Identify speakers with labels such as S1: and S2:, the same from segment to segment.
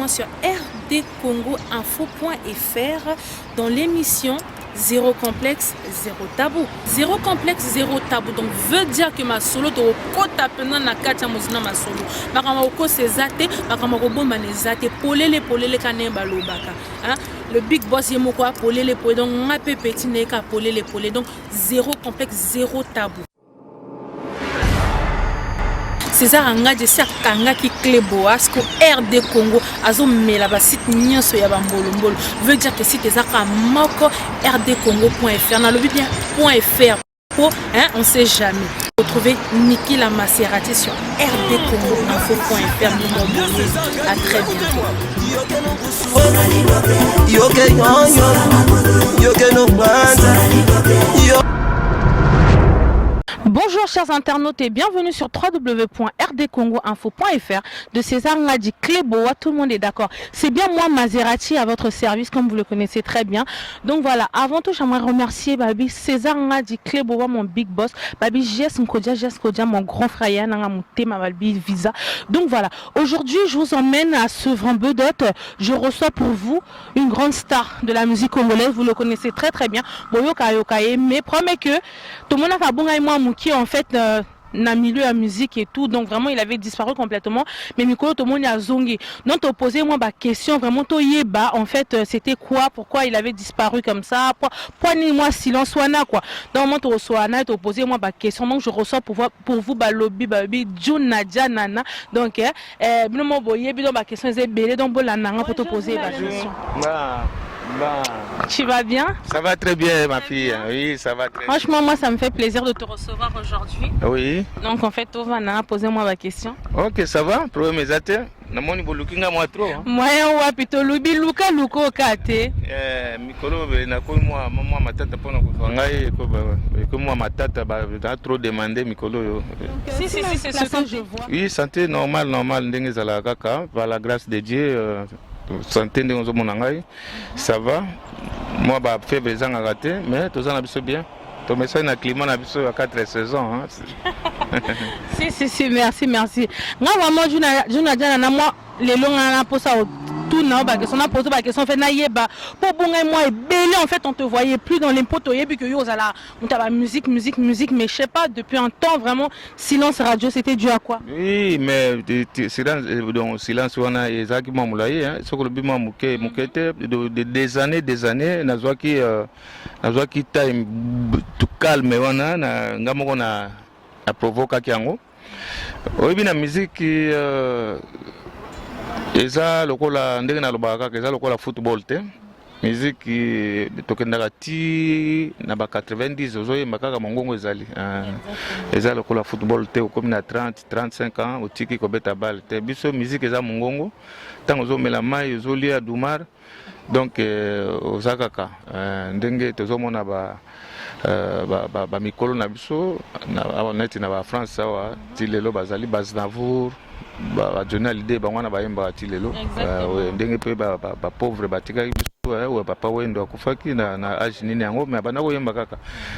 S1: sur rdcongoinfo.fr dans l'émission Zéro complexe, zéro tabou. Zéro complexe, zéro tabou. Donc veut dire que masolo tokota pena na kati ya mozina masolo. Makambo kokosa eza te, makambo kobombana eza te. Polele polele kane balobaka. Hein? Le big boss ye moko polele polele. Donc nga pe petit na ye ka polele polele. Donc zéro complexe, zéro tabou. César Angadji esi akangaki clé boas ko RD Congo azomela ba site nyonso ya bambolombolo veut dire que site eza kaka moko rdcongo.fr nalobi bien .fr po hein, on sait jamais. Retrouvez Niki la Maserati sur rdcongoinfo.fr. À très bientôt. Bonjour chers internautes et bienvenue sur www.rdcongoinfo.fr de César Ngadi Cléboa, tout le monde est d'accord. C'est bien moi Maserati à votre service comme vous le connaissez très bien. Donc voilà, avant tout j'aimerais remercier Babi César Ngadi Cléboa, mon big boss, Babi Jess Nkodia, Jess Nkodia, mon grand frère Nanga Mutema Babi Visa. Donc voilà, aujourd'hui je vous emmène à Sevran Bedot. Je reçois pour vous une grande star de la musique congolaise, vous le connaissez très très bien, Boyoka Yokaye, mais promets que tout le monde a bon moi Mouki en fait na milieu ya musique et tout, donc vraiment il avait disparu complètement, mais mikolo tomoni azongi. Donc posé moi ba question vraiment toyeba en fait c'était quoi, pourquoi il avait disparu comme ça, pourquoi ni moi silence wana quoi. Donc moi to reçois na to posé moi ba question. Donc je reçois pour vous balobi babi Juna Nana. Donc bino mo boyebi, donc ba question eza ebele, donc bolanda nga po to poser ba question.
S2: Bah, bah.
S1: Tu vas bien?
S2: Ça va très bien, ma fille. Oui, ça va très bien.
S1: Franchement, moi, ça me fait plaisir de te recevoir aujourd'hui.
S2: Oui.
S1: Donc, en fait, on va poser moi ma question.
S2: Ok, ça va. Problème eza te. Namoni boluki nga mwa trop, hein.
S1: Moyen wapi, tolubi luka luka oka te.
S2: Eh, mikolo nakomi mwa matata mpona kozwa ngai, ekomi mwa matata, na trop demandé mikolo oyo.
S1: Si, si, si, c'est ce que je vois.
S2: Oui, santé normal, normal, ndenge ezalaka kaka, par la grâce de Dieu, santé ndenge ozomona ngai, ça va. Mwa bafièvre ezangaka te, mais toza na biso bien. Tomesani na climat na biso ya 4 saisons, hein.
S1: Si, si, si, merci, merci. Nga vraiment Juna Jana na moi lelo nga na posa tuna ba question, na poser ba question en fait nayeba po bongai moi ebele. En fait, on te voyait plus dans l'impôt, toyebi que yo ozala moto ya ba musique, musique, musique, mais je sais pas, depuis un temps vraiment silence radio, c'était dû à quoi?
S2: Oui, mais silence, donc silence wana ezalaki mwa molai, hein. Soki olobi mwa moke moke te, des années, des années nazwaki time to calme wana na nga moko na provokaki yango. Oyebi, na miziki eza lokola ndenge nalobaka kaka, eza lokola football te. Miziki tokendaka ti na ba 90, ozoyemba kaka, mongongo ezali. Eza lokola football te, okomi na 30 35 ans otiki kobeta balle te. Biso miziki eza mongongo, ntango ozomela mai, ozolia dumar, donc oza kaka ndenge tozomona ba bamikolo na biso awa neti na bafrance awa, ti lelo bazali Aznavour, baJohnny Hallyday, bango wana bayembaka ti lelo. Ndenge mpe bapauvre batikaki biso, oyo papa Wendo akufaki na age nini yango, mais abanda koyemba kaka.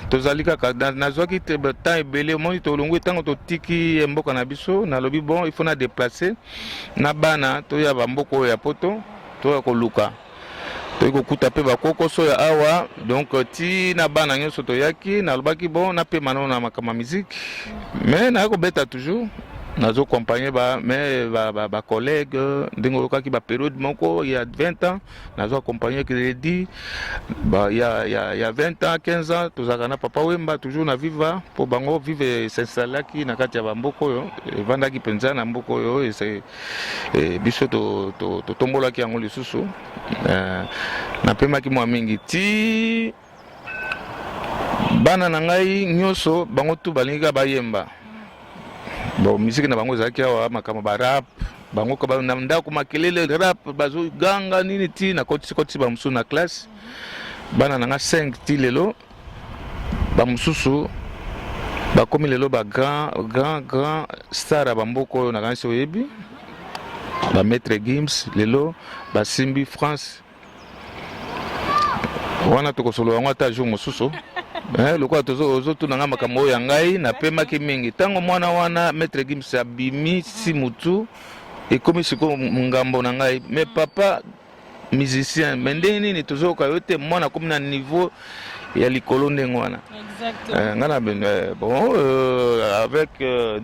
S2: Tozali kaka, nazwaki temps ebele. Omoni, tolongwi ntango totiki mboka na biso, nalobi bon, il faut na déplacer na bana, toya bamboka oyo ya poto, toya koluka, toyei kokuta mpe bakokoso ya awa. Donc ti na bana nyonso toyaki, nalobaki bon, napema nano na makambo ya musique, mais naya kobeta toujours, nazoaccompagne ba mais bacollègue ba ndenge oyokaki bapériode moko ya 20 ans, nazo accompagne crédit ba, ya 20 ans, 15 ans, tozalaka na Papa Wemba toujours na Viva, mpo bango Viva es'installaki na kati ya bamboka oyo, evandaki mpenza na mboka oyo, biso totombolaki yango lisusu. Napemaki mwa mingi ti bana na ngai nyonso, bango tu balingi kaka bayemba. Bon, musique na bango ezalaki awa, makambo barap, bango na ndako makelele, rap, bazoganga nini, ti nakotisi kotisi bamosusu na classe. Bana na nga 5 ti lelo, bamosusu bakomi lelo ba grand grand grand star ya bamboka oyo. Nakanisi oyebi bamaître Gims, lelo basimbi France wana. Tokosolola yango ata jour mosusu. Lokola ozotuna nga makambo oyo ya ngai, napemaki mingi ntango mwana wana maître Gims abimisi mutu. Ekomi sikoyo ngambo na ngai, mais papa musicien, mais ndenge nini tozoyoka yo te? Mwana akomi na niveau ya likolo ndenge wana. Nga na bon, avec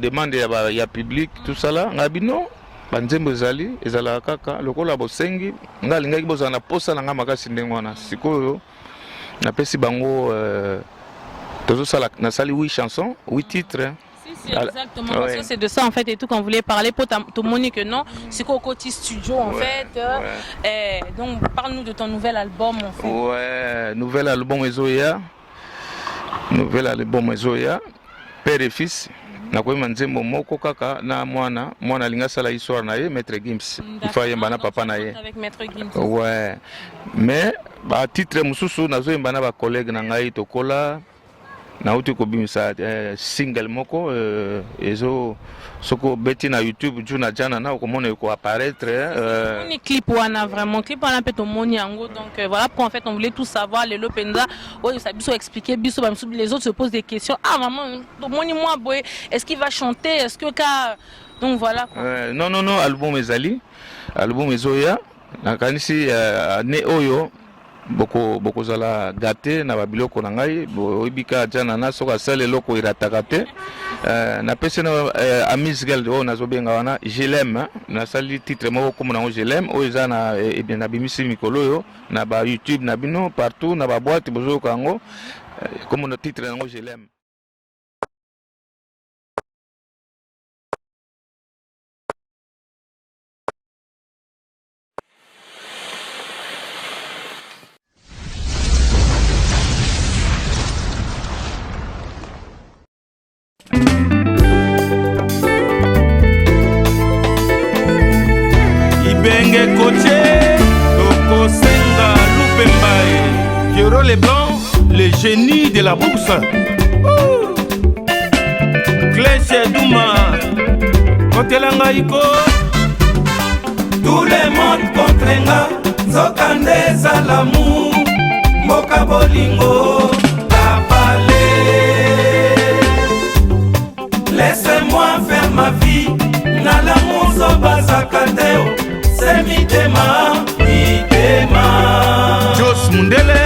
S2: demande ya public, tout ça là, ngai bino banzembo ezali, ezalaka kaka lokola bosengi. Ngai alingaki bozala na posa na ngai makasi ndenge wana. Sikoyo napesi bango, tozosala, nasali 8 chansons, 8 titres.
S1: Si, si, exactement. Parce que c'est de ça en fait et tout qu'on voulait parler pour te montrer que non, c'est qu'au côté studio en fait. Et donc parle-nous de ton nouvel album en fait.
S2: Ouais, nouvel album ezoya. Nouvel album ezoya. Père et fils. Nakoyemba nzembo moko kaka na mwana. Mwana alingi asala histoire na ye, Maître Gims. Il faut ayemba na papa na ye.
S1: Avec Maître Gims.
S2: Ouais. Mais ba titre mosusu nazoyemba na ba collègue na ngai tokola. Nauti kobimisa single moko, ezo soki obeti na YouTube Juna Janana, okomona ekoapparaître.
S1: Tomoni clip wana, vraiment clip wana mpe tomoni yango. Donc voilà pourquoi en fait on voulait tout savoir lelo mpenza oyo sa biso expliquer biso bamisu. Les autres se posent des questions: ah maman, tomoni mwa boye, est-ce qu'il va chanter, est-ce que ka, donc voilà quoi.
S2: Non, non, non, album ezali, album ezoya. Nakanisi année oyo bokozala gâté na babiloko na ngai. Oyebi kaka Janana, soki asali eloko erataka te. Napesi na Amisgel oyo nazobenga wana Jelem. Nasali titre moko, kombo nango Jelem, oyo eza na nabimisi mikolo oyo na ba YouTube na bino partout, na baboîte bozoyoka yango. Kombo na titre yango Jelem.
S3: Ibenge kotie tokosenga lupemba e Pierrot Leblanc, le génie de la bourse. Cleshe Duma, kotela ngai ko.
S4: Tout le monde contre nga, nzokande eza l'amour. Mboka bolingo tapale. Laissez-moi faire ma vie na l'amour, zobazaka te o se mitema mitema.
S3: Jos Mundele,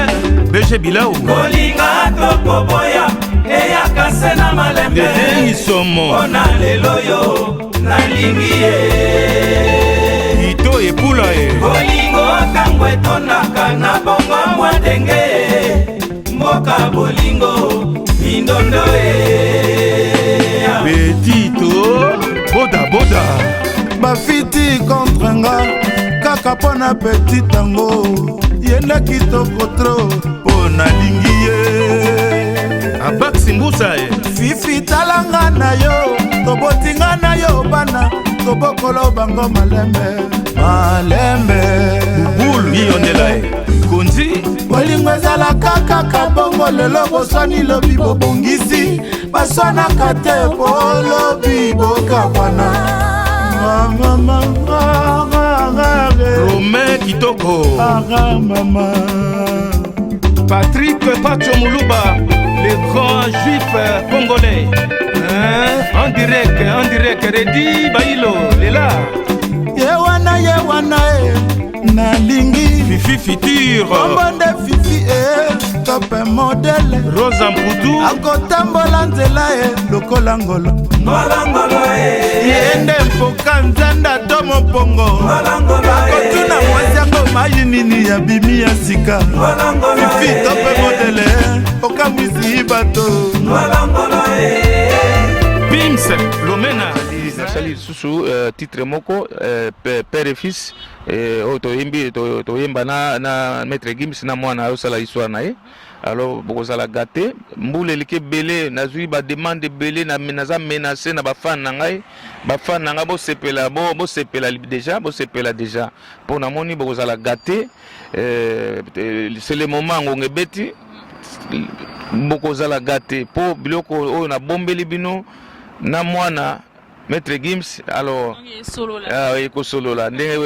S3: BG Bilau.
S4: Kolinga tokoboya, eyaka se na malembe.
S3: Dede Isomo.
S4: Mpona lelo yo nalingi ye.
S3: Ito epula e.
S4: Bolingo ntango etondaka na bongo mwa ndenge, mboka bolingo mindondo e.
S3: Betito Boda Boda.
S5: Bafiti contre nga kaka mpo na petit yango. Ye nde kitoko trop, mpo nalingi ye.
S3: Abaksi Mbusa e.
S5: Fifi, talanga na yo, tobotinga na yo bana, tobokolo bango malembe malembe.
S3: Bubulu Iyondela e Konzi.
S5: Bolingo ezalaka kaka bongo, lelo boswani, lobi bobongisi. Baswanaka te po lobi bokabwana.
S3: Romain Kitoko.
S5: Mama.
S3: Patrick Pacho Moulouba, le grand juif congolais. Hein? En direct, en direct, Redi Bailo, Lela.
S5: Ye wana, ye wana e nalingi.
S3: Fifi Futur.
S5: Kombo nde Fifi e, top modèle.
S3: Rosa Mputu.
S5: Akotambola nzela e lokola ngolo.
S4: Ngolongolo e.
S5: Ye nde mpoka nzanda to mopongo.
S4: Ngolongolo e.
S5: Akotuna mwasi yango mai nini ya bimi ya sika.
S4: Ngolongolo
S5: Fifi
S4: e.
S5: top modèle, okamwisi bato.
S4: Ngolongolo e.
S3: Pims Lomena.
S2: Nasali lisusu titre moko, père et fils, oyo toyembi, toyemba na Maître Gims na mwana ayosala histoire na ye. Alors bokozala gâté. Mbula eleki ebele, nazwi bademande ebele, naza menacé na bafan na ngai. Bafan na ngai bosepela, bosepela déjà, bosepela déjà, mpo namoni bokozala gâté. C'est le moment, ngonga ebeti, bokozala gâté mpo biloko oyo nabombeli bino na mwana. Maître Gims alors ekosolola ndenge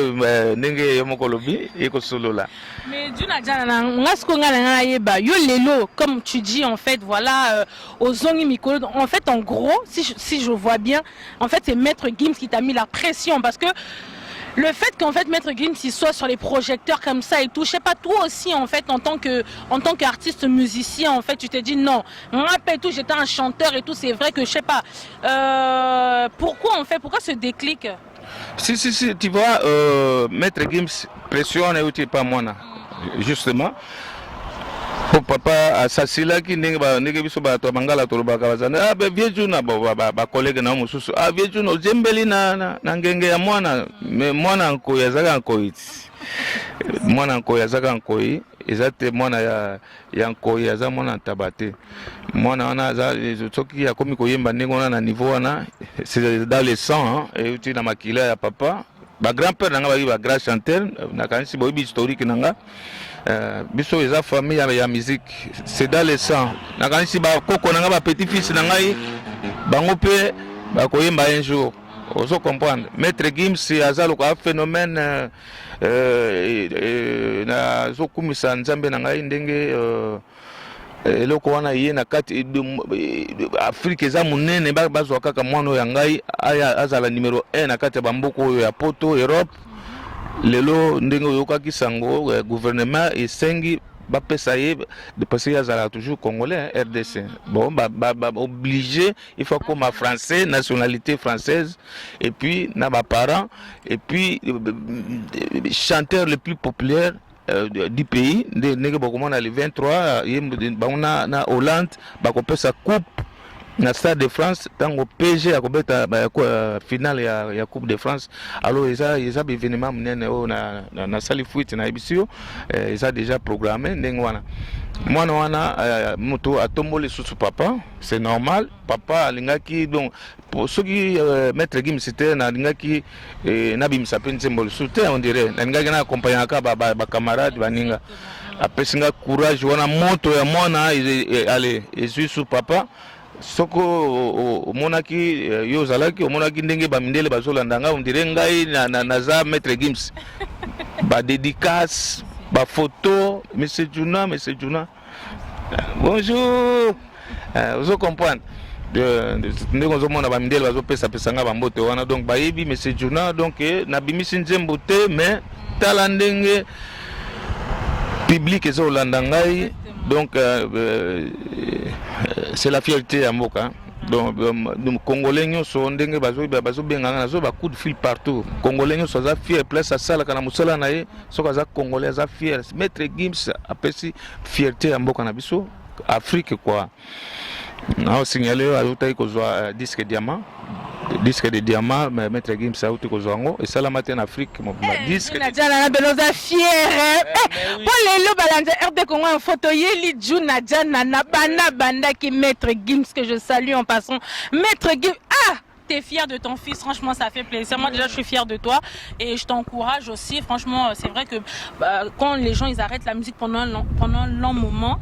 S2: ndenge yo moko olobi ekosolola.
S1: Mais Djuna Djanana nga sikoyo nga na nga nayeba yo lelo comme tu dis en fait voilà euh, ozongi mikolo en fait en gros si je, si je vois bien en fait c'est Maître Gims qui t'a mis la pression parce que le fait qu'en fait Maître Gims il soit sur les projecteurs comme ça et tout, je sais pas, toi aussi en fait en tant que en tant qu'artiste musicien en fait tu t'es dit non, rap et tout, j'étais un chanteur et tout, c'est vrai que je sais pas, euh, pourquoi en fait, pourquoi ce déclic?
S2: Si si si, tu vois euh, Maître Gims pression wana euti epa mwana justement po papa asasilaki ndenge ba ndenge biso bato ya mangala tolobaka bazali ah be vieux Djuna ba collègue na yo mosusu, ah vieux Djuna ozembeli na, na, na ngenge ya mwana. Mais mwana nkoi azalaka nkoi ti mwana nkoi azalaka nkoi, eza te mwana ya nkoi aza mwana ntaba te. Mwana wana aza soki akomi koyemba ndenge wana na niveau wana, c'est dans le sang, euti na makila ya papa. Ba grand père na nga bayi ba grand chanteur. Nakanisi boyebi historique na nga. Biso eza famille ya musique, c'est dans le sang. Nakanisi bakoko na nga, ba petit fils na ngai, bango mpe bakoyemba un jour. Ozo comprendre, Maître Gims aza lokola phénomène. Nazokumisa Nzambe na ngai ndenge eloko wana ye na kati Afrique eza monene, bazwa kaka mwana oyo ya ngai aya azala numéro 1 na kati ya bamboka oyo ya poto, Europe. Lelo ndenge oyokaki sango, gouvernement esengi bapesa ye parce que azalaka toujours congolais, hein, RDC. Bon, ba, obligé il faut akoma français, nationalité française, et puis na baparents, et puis chanteur le plus populaire du pays. Ndenge bokomona le 23 ye bango na Hollande bakopesa coupe na Stade de France ntango PSG akobeta finale ya Coupe de France. Alors eza baévénement monene oyo nasali fuite, nayebisi yo, eza déjà programmé ndenge wana. Mwana wana moto atomboli lisusu papa, c'est normal. Papa alingaki donc soki Maître Gims te, nalingaki nabimisa mpe nzembo lisusu te. On dirait nalingaki na accompagnaka bacamarade baninga. Apesi nga courage wana, moto ya mwana ale ezwi su papa. Soki omonaki yo ozalaki, omonaki ndenge bamindele bazolanda ngai, on dirait ngai naza Maître Gims, badédicace, bafoto, monsieur Djuna, monsieur Djuna bonjour. Ozo comprendre ndenge ozomona bamindele bazopesapesa nga bambote wana, donc bayebi monsieur Djuna. Donc nabimisi nzembo te, mais tala ndenge public ezolanda ngai. Donc c'est la fierté ya mboka. Donc congolais nyonso ndenge bazobenga nga, nazo ba coup de fil partout. Congolais nyonso aza fier place asalaka na mosala na ye. Soki aza congolais, aza fier. Maître Gims apesi fierté ya mboka na biso Afrique quoi. Naosignale oyo azotaki kozwa disque diamant, disque de diamant. Maître Gims auti kozwa yango, esalama te na Afrique mobimba, disque.
S1: Djanana beno oza fier mpo lelo balanda RD Congo Info, toyeli Djuna Djanana bana bandaki Maître Gims, que je salue en passant. Maître Gims, ah, t'es fier de ton fils, franchement, ça fait plaisir. Moi, déjà, je suis fière de toi et je t'encourage aussi. Franchement, c'est vrai que bah, quand les gens ils arrêtent la musique pendant un long moment,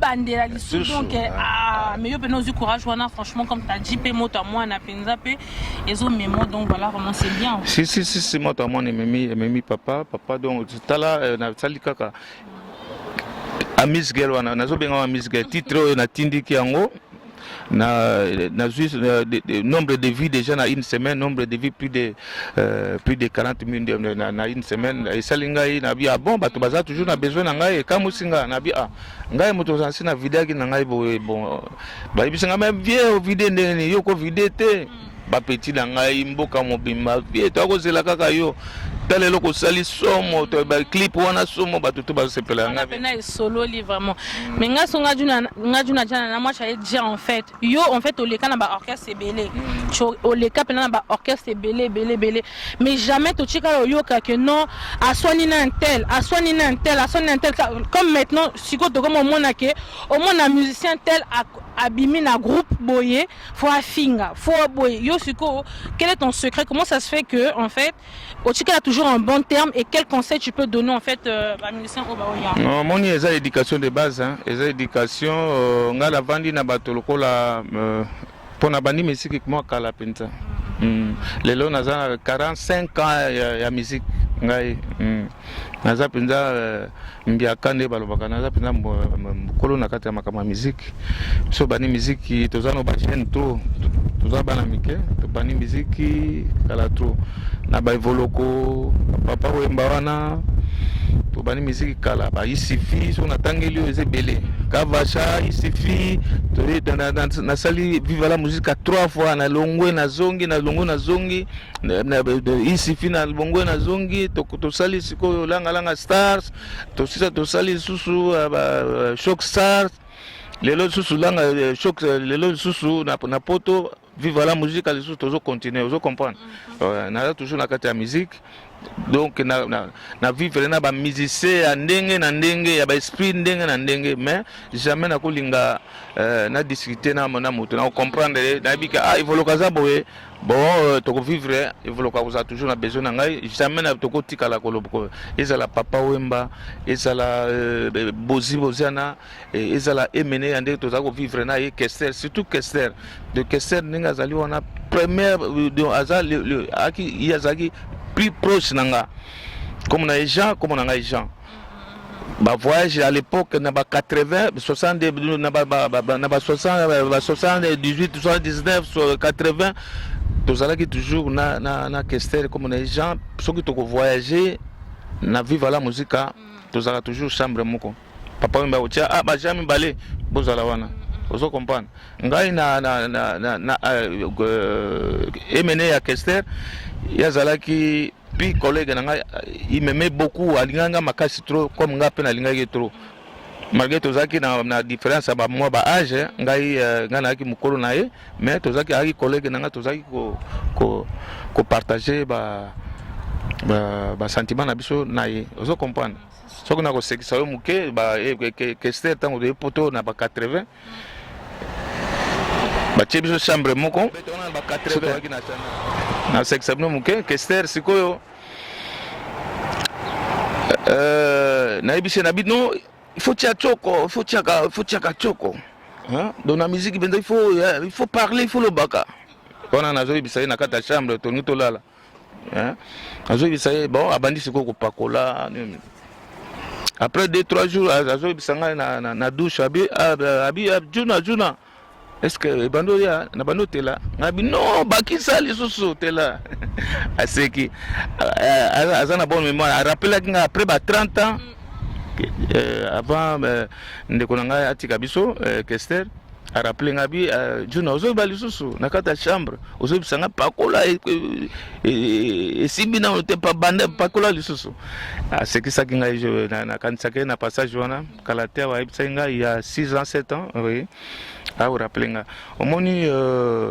S1: bandela lisusu, donc ah, mais yo mpe ozwi courage wana. Franchement, comme t'as dit mpe moto ya mwana mpenza mpe ezomemo, donc voilà, vraiment c'est bien.
S2: Si si si si, moto ya mwana ememi papa papa. Donc tala, nasali kaka amuse-gueule wana, nazobenga amuse-gueule, titre oyo natindiki yango na nazwi nombre de vues déjà na une semaine, nombre de vues plus de 40 000 na une semaine. Esali ngai nabi ah bon, bato baza toujours na besoin na ngai. Ekamwisi nga, nabi ah, ngai moto ozala si na videaki na ngai boye. Bon, bayebisi ngai: mais vieux, ovide ndenge nini? Yo kovide te, bapeti na ngai, mboka mobimba, vieux toakozela kaka yo. Tala eloko osali somo, baclip wana somo, bato to bazosepela.
S1: Nga pena esololi vraiment. Mais nga so nga Djuna Djanana, moi j'allais dire en fait, yo en fait oleka na baorchestre ebele, oleka mpena na baorchestre ebele ebele ebele, mais jamais totikala oyoka ke non, aswani na un tel, aswani na un tel, aswani na un tel. Comme maintenant sikoyo tokoma omona ke omona musicien tel abimi na groupe boye, faut afinga, faut boye. Yo sikoyo, quel est ton secret? Comment ça se fait que en fait otikala toujours en bon terme? Et quel conseil tu peux donner en fait bamusicien oyo baoya?
S2: Non, moni eza éducation de base, hein. Eza éducation. Ngai navandi na bato lokola mpo na bandi misiki mwa kala mpenza. Lelo naza na 45 ans ya musique ngai. Naza mpenza mbiaka nde balobaka, naza mpenza mokolo na kati ya makambo ya musique. Biso bani musique, toza no bajeune trop, toza bana mike, tobandi musique kala trop na baevoloko, papa Wemba wana. Tobandi musique kala, baisifi soki natangeli oyo eza ebele, Kavasha, Isifi. Nasali Viva la Musique trois fois, nalongwe, nazongi, nalongwe, nazongi Isifi, nalongwe, nazongi. Tosali sikoyo Langalanga Stars, tosisa, tosali lisusu Choc Stars, lelo lisusu Langa Choc, lelo lisusu na Poto Viva la Musique lisusu tozocontinue. Ozo comprendre? Naza toujours na kati ya musique, donc na vivre na bamusicien ya ndenge na ndenge, ya baesprit ndenge na ndenge, mais jamais nakolinga na discute na moto. Na comprendre, nayebi ke ah, Evoloko aza boye. Bon, tokovivre, Evoloko akozala toujours na besoin na ngai, jamais na tokotikala koloba. Ezala Papa Wemba, ezala Bozi Boziana, ezala Emene ya ndenge tozala kovivre na ye, Kester, surtout Kester de Kester, ndenge azali wana première, aza ye azalaki plus proche na nga, comme na ye Jean, comme na ngai Jean. Bavoyage à l'époque na ba 80, 60, na ba 60, ba 78, 79, 80, tozalaki toujours na Kester, comme na ye Jean. Soki tokovoyage na Viva la Musica, tozalaka toujours chambre moko. Papa Wemba kotia ah, bajean mibale bozala wana. Ozo comprendre ngai na Emene ya Kester, ye azalaki puis collègue na ngai, il m'aimait beaucoup, alingaki nga makasi trop, comme nga mpe nalingaki trop, malgré tozalaki na différence ya bamwa baage. Ngai nayaki mokolo na ye, mais tozalaki, ayaki collègue na ngai, tozalaki kopartage basentiment na biso na ye. Ozo comprendre? Soki nakosekisa yo moke, Kester, ntango toye Poto na ba 80, batie biso chambre moko. Nasekisa bino moke, Kester sikoyo nayebisi na bino, il faut tia tioko, il faut tiaka tioko. Donc na musique mpenza, il faut parler, il faut lobaka. Wana nazoyebisa ye na kati ya chambre, tolingi tolala, nazoyebisa ye. Bon, abandi sikoyo kopakola. Après 2, 3 jours, azoyebisa ngai na douche, abi "Juna, Juna, est ce que ebandi oya na bandi otela?" Ngai bi "Non, bakisa lisusu tela." Aseki, aza na bonne mémoire, arappelaki ngai après ba 30 ans avant ndeko na ngai atika biso. Kester arappeler ngai bi "Juna, ozoyeba lisusu na kati ya chambre ozoyebisa ngai pakola, esimbi nano te, banda pakola lisusu." Asekisaki ngai. Nakanisaki ye na passage wana kala te, awa ayebisaki ngai ya 6 ans, 7 ans. Oui, aorappeler ngai. Omoni,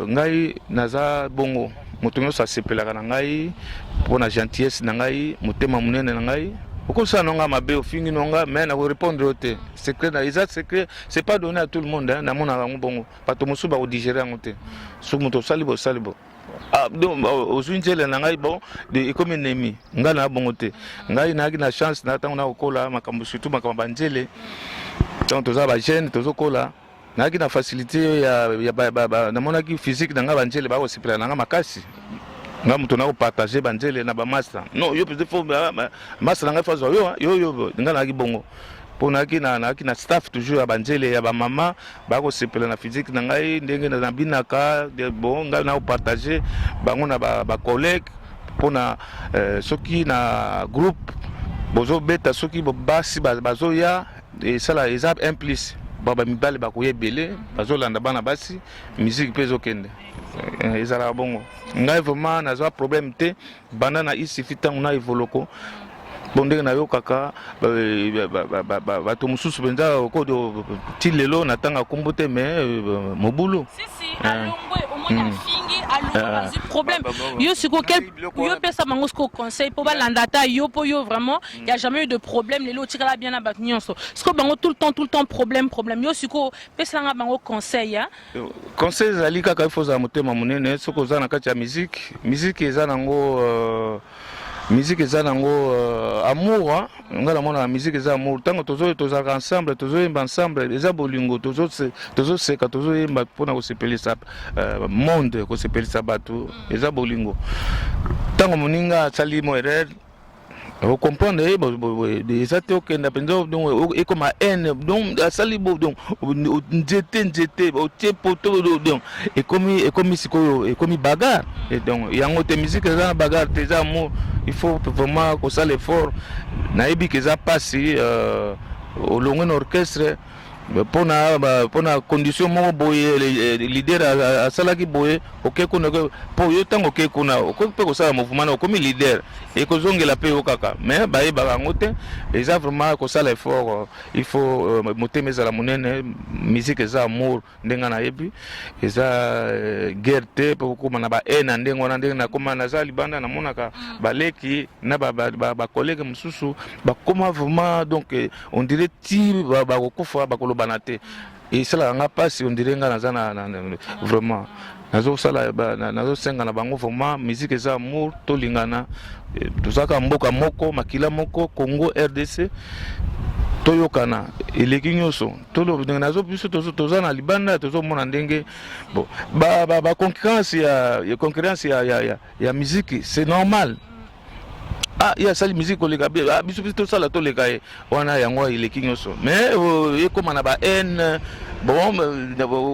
S2: ngai naza bongo, moto nyonso asepelaka na ngai mpo na gentillesse na ngai, motema monene na ngai. Okosala no nga mabe, ofingi no nga, mais nakorépondre yo te. Secret na eza secret, c'est pas donné à tout le monde, hein. Namonaka yango bongo, bato mosusu bakodigérer yango te. Soki moto osali bo, osali bo, ah, donc ozwi nzela na ngai, bon, ekomi ennemi. Ngai na bongo te. Ngai nayaki na chance na ntango nakokola, makambo, surtout makambo banzele, ntango toza bajeune, tozokola, nayaki na facilité ya namonaki physique na ngai, banzele bakosepela na ngai makasi. Ngai moto nakopartage banzele na bamaster. Non, yo peut faut master na ngai, faut azwa yo, yo, yo. Ngai nayaki bongo mpo nayaki na staff toujours ya banzele ya bamama, bakosepela na physique na ngai, ndenge nabinaka. Bon, ngai nakopartage bango na bacollègue mpona soki na groupe bozobeta, soki basi bazoya, esala eza un plus. Bamibale bakoya ebele, bazolanda bana basi, musique mpe ezokende. Ezalaka bongo. Ngai vraiment nazwa problème te banda na Isifi, ntango na Evoloko. Bon, ndenge nayokaka bato mosusu mpenza, ti lelo natanga nkombo te, mais mobulu.
S1: Problème yo sikoyo, yo pesa bango sikoyo conseil mpo balanda ata yo, mpo yo vraiment y a jamais eu de problème. Lelo otikala bien na bato nyonso. Sikoyo bango tout le temps, tout le temps problème, problème. Yo sikoyo peselanga bango conseil.
S2: Conseil ezali kaka, il faut ozala motema monene. Soki oza na kati ya musique, musique eza nango. Musique eza nango euh, amour hein? Nga namonaka musique eza amour. Ntango tozalaka ensemble, tozoyemba ensemble, eza bolingo, tozoseka, tozoyemba mpona kosepelisa euh, monde, kosepelisa bato, eza bolingo. Ntango moninga asali mo erreur, ocomprendre ye, eza te okenda mpenza donc ekoma haine, donc asali bo donc nzete nzete otie poto, donc ekomi ekomi sikoyo ekomi bagarre. Et donc yango te, musique eza na bagarre te, eza amour. Il faut vraiment kosala effort. Nayebi ke eza mpasi, euh, olongwe na orchestre mpona mpona condition moko boye, leader asalaki boye, oke kuna mpo yo ntango oke kuna okoki mpe kosala mouvement na okomi leader, ekozongela mpe yo kaka, mais bayebaka yango te. Eza vraiment kosala effort. Il faut euh, motema ezala monene. Musique eza amour, ndenge nayebi eza euh, guerre te mpo kokóma na bahaine na ndenge wana. Ndenge nakóma, naza libanda, namonaka baleki na bacollègue mosusu bakóma vraiment, donc euh, on dirait ti bakokufa bakolobana te. Esalaka nga mpasi, on dirait nga naza na vraiment nazosala, nazosenga na bango vraiment, musique eza amour, tolingana, tozalaka mboka moko, makila moko, Congo RDC, toyokana eleki nyonso. Nazo biso toza na libanda, tozomona ndenge bon baconcurrence ya concurrence ya musique, c'est normal. Ah, ye asali musique koleka ah, biso biso tosala toleka ye wana, yango eleki nyonso. Mais ekóma na bahaine, bon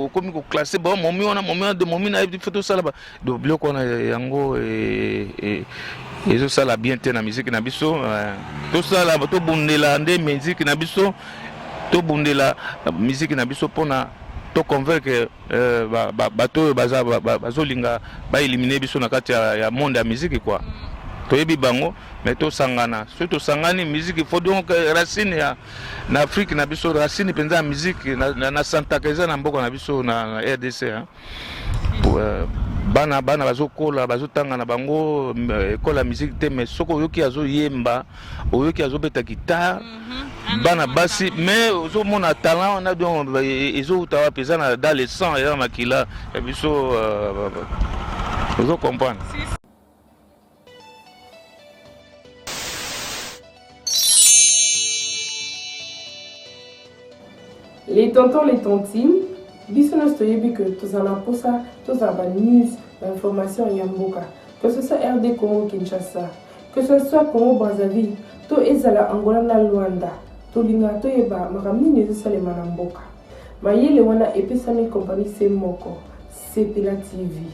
S2: okomi koclasser, bon momi wana, momi wana, momi na ye, faut tosala biloko wana. Yango ezosala bien te na musique na biso. Tosala, tobundela nde musique na biso, tobundela musique na biso mpona toconvaincre bato oyo bazolinga baéliminer biso na kati ya monde ya musique quoi. Toyebi bango, mais tosangana. Soki tosangani, musique faut donc racine ya na Afrique na biso, racine mpenza ya musique na santaka eza na mboka na biso na RDC, hein. Bana bana bazokola, bazotanga na bango école ya musique te, mais soki oyoki azoyemba, oyoki azobeta guitare, bana basi, mais ozomona talent wana. Donc ezowuta wapi? Eza na dans le sang, eza na makila ya biso, ozo comprendre.
S6: Les tontons, les tontines, biso nyonso toyebi ke tozala na mposa tozala banews, bainformation ya mboka, que ce soit RD Congo Kinshasa, que ce soit Congo Brazzaville to ezala Angola na Luanda, tolingaka toyeba makambo nini ezosalema na mboka. Mayele wana epesami kompani se moko, Sepela TV.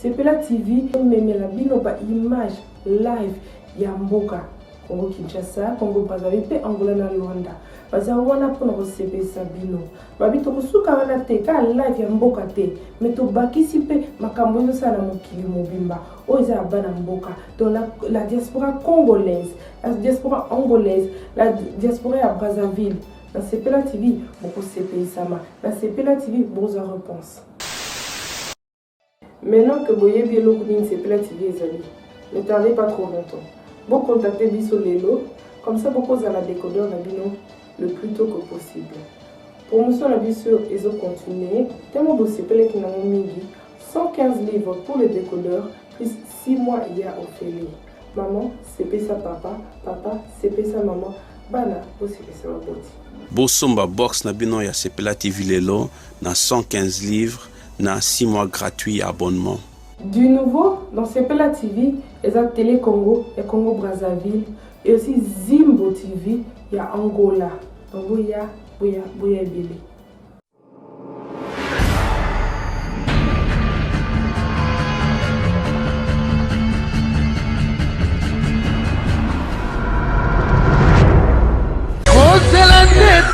S6: Sepela TV ememela bino baimage live ya mboka Congo Kinshasa, Congo Brazzaville mpe Angola na Luanda. Baza wana mpona kosepelisa bino. Babi tokosuka wana te, kaka live ya mboka te, mais tobakisi mpe makambo ezosala na mokili mobimba oyo eza ya bana mboka. Donc la diaspora congolaise, la diaspora angolaise, la diaspora ya Brazzaville, na Sepela TV bokosepelisama, na Sepela TV bokozwa réponse. Maintenant que boyebi eloko nini Sepela TV ezali, ne tardez pas trop longtemps. Bocontacte biso lelo, comme ça bokozala décodeur na bino le plus tôt que possible. Promotion na biso ezocontinue, temo bosepelaki nango mingi, 115 livres pour le décodeur plus 6 mois ya ofele. Maman sepesa papa, papa sepesa maman, bana bosepesa baboti.
S7: Bosomba box na bino ya Sepela TV lelo na 115 livres na 6 mois gratuit ya abonnement.
S6: Du nouveau dans Sepela TV, eza Télé Congo ya Congo Brazzaville et aussi Zimbo TV ya Angola. Donc boya boya boya ebele.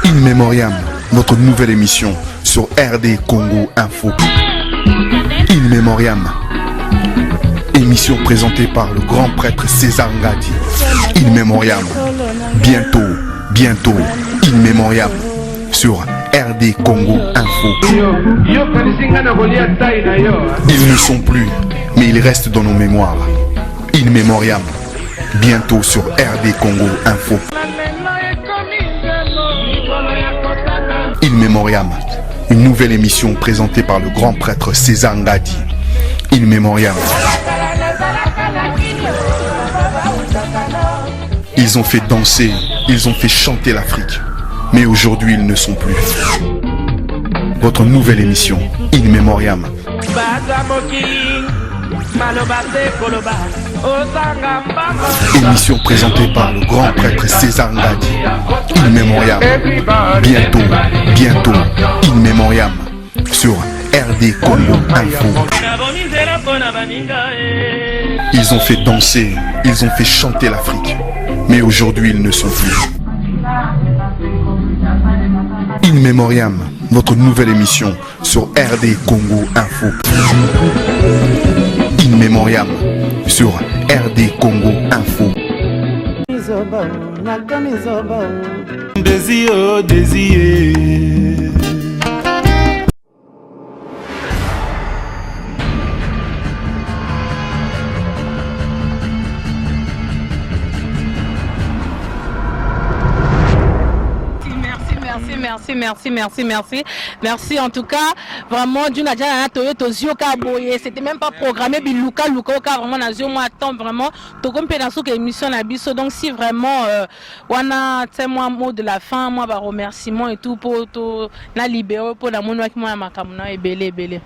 S8: In Memoriam, notre nouvelle émission sur RD Congo Info. In Memoriam, émission présentée par le grand prêtre César Ngadi. In Memoriam, bientôt, bientôt, In Memoriam sur RD Congo Info. Ils ne sont plus, mais ils restent dans nos mémoires. In Memoriam, bientôt sur RD Congo Info. In Memoriam, une nouvelle émission présentée par le grand prêtre César Ngadi. In Memoriam. Ils ont fait danser, ils ont fait chanter l'Afrique. Mais aujourd'hui, ils ne sont plus. Votre nouvelle émission, In Memoriam. Émission présentée par le grand prêtre César Ngadi. In Memoriam. Bientôt, bientôt, In Memoriam. Sur RD Congo Info. Ils ont fait danser, ils ont fait chanter l'Afrique. Mais aujourd'hui, ils ne sont plus. In Memoriam, votre nouvelle émission sur RD Congo Info. In Memoriam sur RD Congo Info.
S4: Désir, désir.
S1: Merci, merci, merci, merci. Merci en tout cas. Vraiment, Djuna Djana Toyo Tozioka Boye. C'était même pas programmé. Biluka Luka Oka, vraiment, na moi attends vraiment. Tokom pe na souka émission na biso. Donc si vraiment, euh, wana, tu sais, moi, mot de la fin, moi, bah, remerciement et tout, pour to, na libérer, pour la mono, moi, makambo na ebele ebele.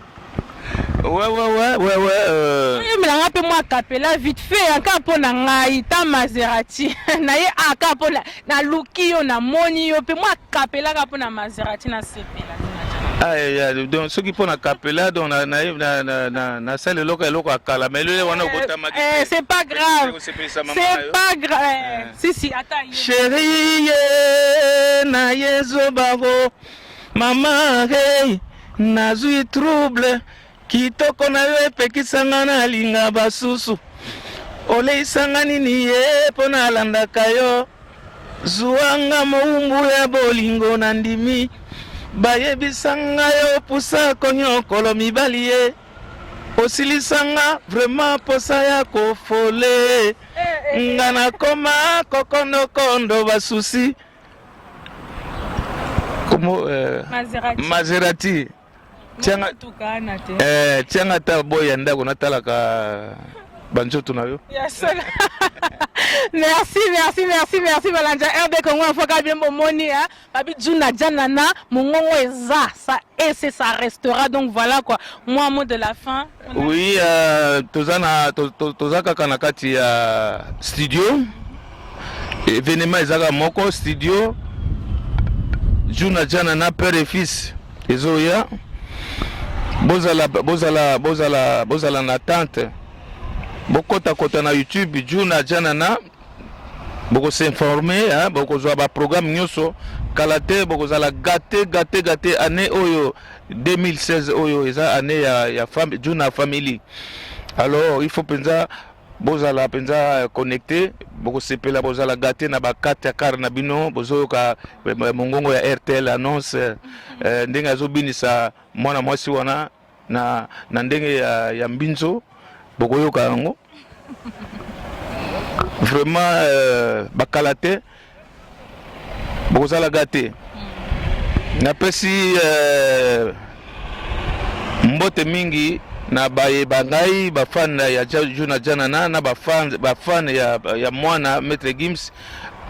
S2: Ouais, ouais, ouais, ouais, ouais. Euh...
S1: Oyembela nga mpe mwa kapela vite fait aka mpo na ngai ta Maserati na ye aka mpo naluki yo namoni yo mpe mwa kapela ka mpo na Maserati nasepela.
S2: Ah, yeah, donc soki mpo na kapela donc nasala eloko eloko ya kala mais eloko wana obotamaki.
S1: Eh, c'est pas grave, c'est pas grave, si si, ata
S2: ye chérie ye na ye zobavo mama hey nazwi trouble kitoko na yo epekisanga nalinga basusu oleisanga nini ye mpo nalandaka yo zuwanga mowumbu ya bolingo na ndimi bayebisanga yo pusa konyokolo mibali ye osilisanga vraiment posa ya kofole nga nakoma kokondokondo basusi Komo, euh,
S1: Maserati.
S2: Maserati. Tianga eh, tianga ta boy ya ndako natalaka banzoto na yo.
S1: Yes. Merci, merci, merci, merci Balanja RD Congo Infoka bien bomoni hein. Babi Djuna Djanana mongongo eza ça et c'est ça restera donc voilà quoi. Moi mot de la fin.
S2: Oui, euh, toza na to, to, toza kaka na kati ya studio. Evenement ezaka moko studio Djuna Djanana père et fils ezoya. Bozala bozala bozala bozala na attente. Bokota kota na YouTube Djuna Djanana boko s'informer hein, bokozwa ba programme nyonso kala te bokozala gâté gâté gâté année oyo 2016 oyo eza année ya ya fam, Djuna family. Alors il faut penza bozala penza connecté, bokosepela bozala gâté na ba carte ya car na bino bozoyoka mongongo ya RTL annonce eh, ndenge azobinisa mwana mwasi wana na, na ndenge ya, ya mbinzo bokoyoka yango vraiment euh, bakala te bokozala gâté. Napesi euh, mbote mingi na baye bangai bafan ya Djuna Djanana na bafan bafan ya, ya mwana Maître Gims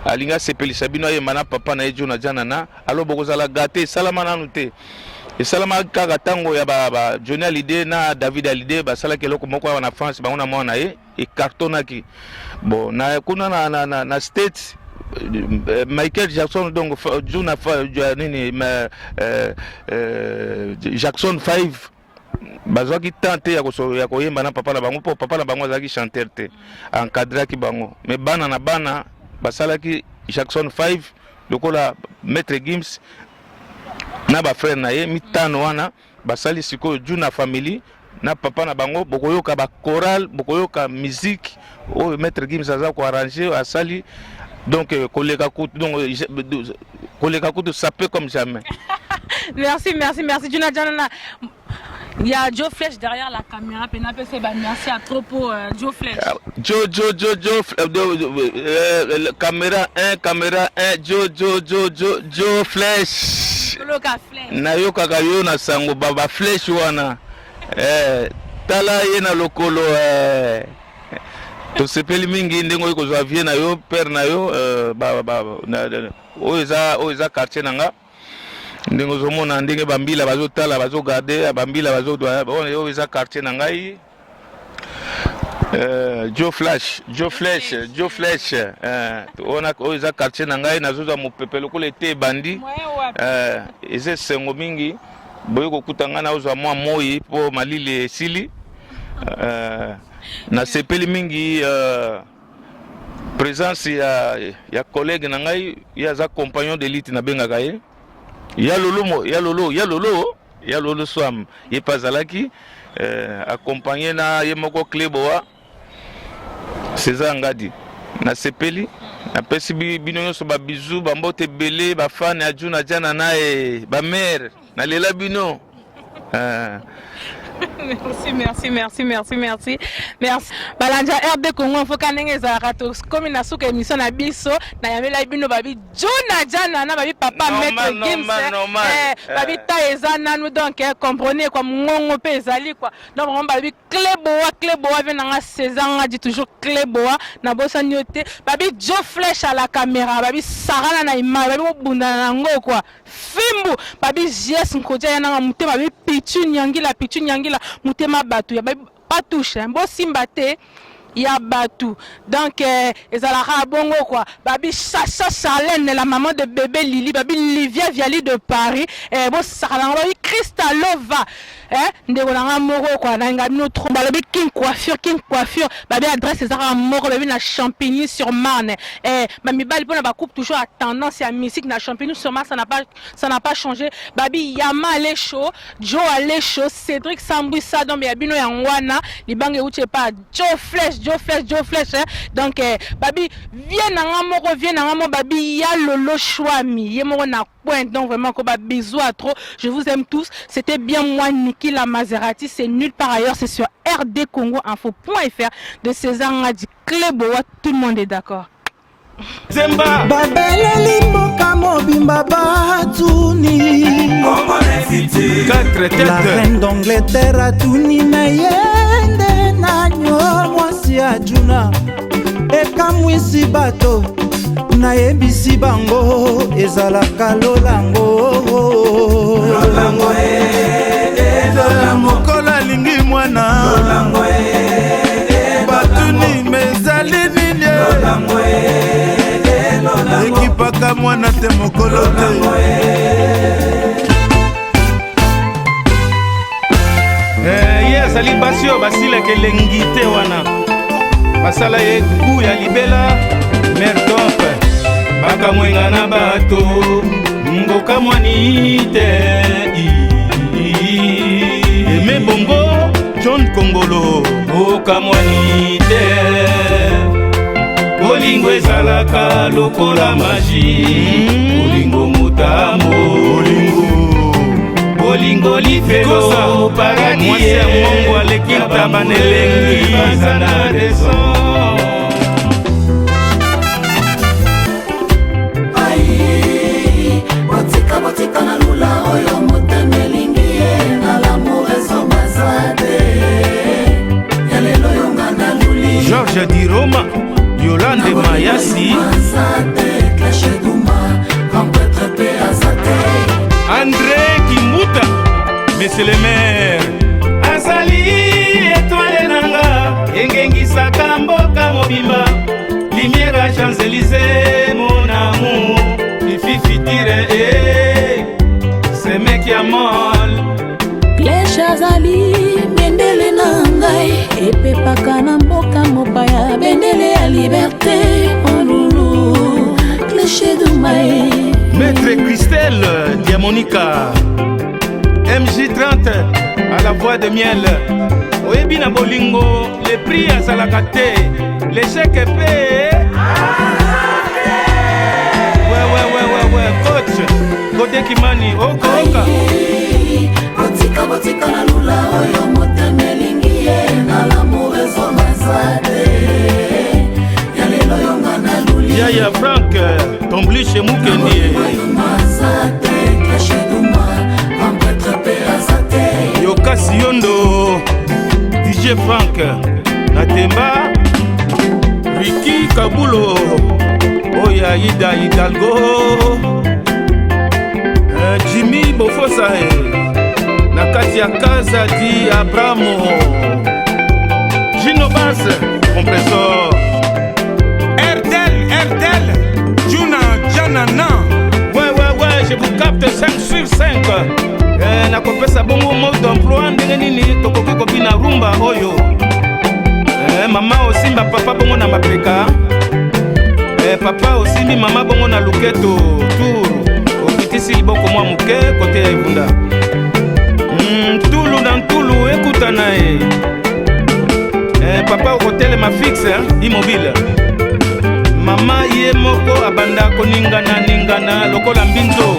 S2: alingi asepelisa bino ayemba na papa na ye Djuna Djanana. Alors bokozala gâté, esalama nanu te. Esalama kaka tango ya ba, ba Johnny Hallyday na David Hallyday basalaki eloko moko awa na France bango na mwana na ye ecartonaki. Bon na kuna na, na, na, na States Michael Jackson donc Juna nini euh, euh, Jackson 5 bazwaki temps te ya koyemba na papa na bango mpo papa na bango azalaki chanteur te, encadraki bango mais bana na bana basalaki Jackson 5 lokola Maître Gims na ba frère na ye mitano wana basali sikoyo Djuna family na papa na bango. Bokoyoka ba chorale, bokoyoka musique oyo Maître Gims aza ko arranger asali donc koleka kutu donc koleka kutu sapé comme jamais.
S1: Merci, merci, merci Djuna Djanana. Il y a Joe Flesh derrière la caméra. Pena PC, bah, merci à trop pour euh, Joe Flesh.
S2: Joe, Joe, Joe, Joe, euh, caméra 1, caméra 1, Joe, Joe, Joe, Joe, Joe Flesh. Nayokaka yo na sango baba Flesh wana. Eh, tala ye na lokolo eh. Tosepeli mingi ndenge oyo kozwa vie na yo, père na yo, oyo eza, oyo eza quartier na nga. Ndenge ozomona ndenge bambila bazotala, bazogarde bambila, bazo, oyo eza quartier na ngai. Joe Flash, Joe Flash, Joe Flash, wana oyo eza quartier na ngai. Nazozwa mopepe lokola ete ebandi, eza esengo mingi boye kokuta ngai, nazozwa mwa moi mpo malili esili. Nasepeli mingi présence ya collègue na ngai. Ye aza compagnon d'élite, nabengaka ye ya Lolo, ya Lolo, ya Lolo, ya Lolo Swam. Ye mpe azalaki accompagné na ye moko Cleboa César Ngadi. Nasepeli, napesi bino nyonso babizu, bambote ebele, bafane ya Juna Jana na ye, bamare, nalela bino.
S1: Merci, merci, merci, merci, merci, merci. Balanja RD Congo Info, ndenge ezalaka, tokomi na suka émission na biso. Nayambela bino babi Juna Jana na babi papa Maître Gims, babi ta eza nanu. Donc comprenez quoi, mongongo mpe ezali quoi. Donc vraiment babi Cleboa, Cleboa ve nanga César Ngadi, toujours Cleboa, nabosani yo te. Babi Joe Flèche à la caméra, babi Sarana na image, babi bobundana na yango quoi, fimbu. Babi JS Nkodia ya nanga motema, babi Pichu Nyangila, Pichu Nyangila motema bato ya babi pas touche, bosimba te ya bato. Donc ezalaka bongo quoi. Babi Chacha Charlène, la maman de bébé Lili, babi Livia Viali de Paris, bosaka nango. Babi Kristalova, ndeko na nga moko quoi, nalinga bino trop. Balobi King Coiffure, King Coiffure, babi adresse ezaka moko, babi na Champigny sur Marne. Bamibali mpona bacoupe toujours ya tendance ya musique na Champigny sur Marne, ça n'a pas changé. Babi Yama Alesho, Joe Alesho, Cédric Sambwisa, donc ya bino yango wana libanga euti epa Joe Flesh, Joe Flesh, Joe Flesh, eh. Donc babi vie na nga moko, vie na nga moko, babi ya Lolo Shwami ye moko na pointe. Donc vraiment ko ba bisous à trop, je vous aime tous. C'était bien moi, Niki la Maserati. C'est nulle part ailleurs, c'est sur rdcongoinfo.fr de César Ngadi Cleboa. Tout le monde est d'accord.
S3: Zemba.
S5: Babeleli mboka mobimba, batuni.
S3: Quatre têtes.
S5: La reine d'Angleterre atuni na ye nde nanyo mwasi ya Juna ekamwisi bato. Nayebisi bango ezalaka lolango.
S9: Mokolo alingi mwana, batuni me ezali nini? Ekipaka mwana te, mokolo te.
S3: Ye azali basi oyo basilaka elengi te, wana basala ye gu ya libela. Mertop bakamwenga na bato mboka mwani te. Eme Bongo, John Kongolo, bokamwani te. Bolingo ezalaka lokola magie, bolingo motambo, bolingo lifelo, paradis.
S9: Mwasi ya mongo aleki ntaba na elengi.
S3: Baza na raison.
S10: Botika, botika na lula oyo motema elingi ye na lamour ezobaza te ya lelo yonga na luli.
S3: Georges Di Roma, Yolande Mayasi.
S10: Aza te, Clashe Duma, grand prêtre mpe aza te.
S3: André Kimbuta, monsieur le maire, azali étoile nanga engengisaka mboka mobimba, lumière ya Champs-Élysées, mon amour, ififitire e semeki ya mol.
S11: Kleshe azali bendele na ngai, epepaka na mboka mopaya, bendele ya liberté, olulu Kleshe Dumai.
S3: Maître Christelle Diamonica, MJ30 à la voix de miel. Oyebi na bolingo, le prix azalaka te, l'échec mpe. Ouais, ouais, ouais, ouais, ouais. Coach Gode Kimani, okoka.
S10: Botika, botika na lula oyo motema elingi ye na lamour ezobaza te ya lelo yonga na luli.
S3: Yaya Frank Tombliche Mukendi.
S10: Aza te, Clashe Duma, grand prêtre mpe aza te.
S3: Yokasi Yondo, DJ Frank na Temba. Força e na kati ya Casa di Abramo. Gino Bass, compressor.
S12: Airtel, Airtel, Juna, Janana.
S3: Ouais, je vous capte 5 sur 5. Eh, nakopesa bongo mode d'emploi ndenge nini tokoki kobina rumba oyo. Eh, mama osimba papa bongo na mapeka. Eh, papa osimbi mama bongo na luketo tour okitisi liboko mwa moke kote ya ebunda. Ntulu na ntulu ekutana ye. Eh, papa okotelema fixe hein, immobile. Mama ye moko abanda koningana ningana lokola mbinzo.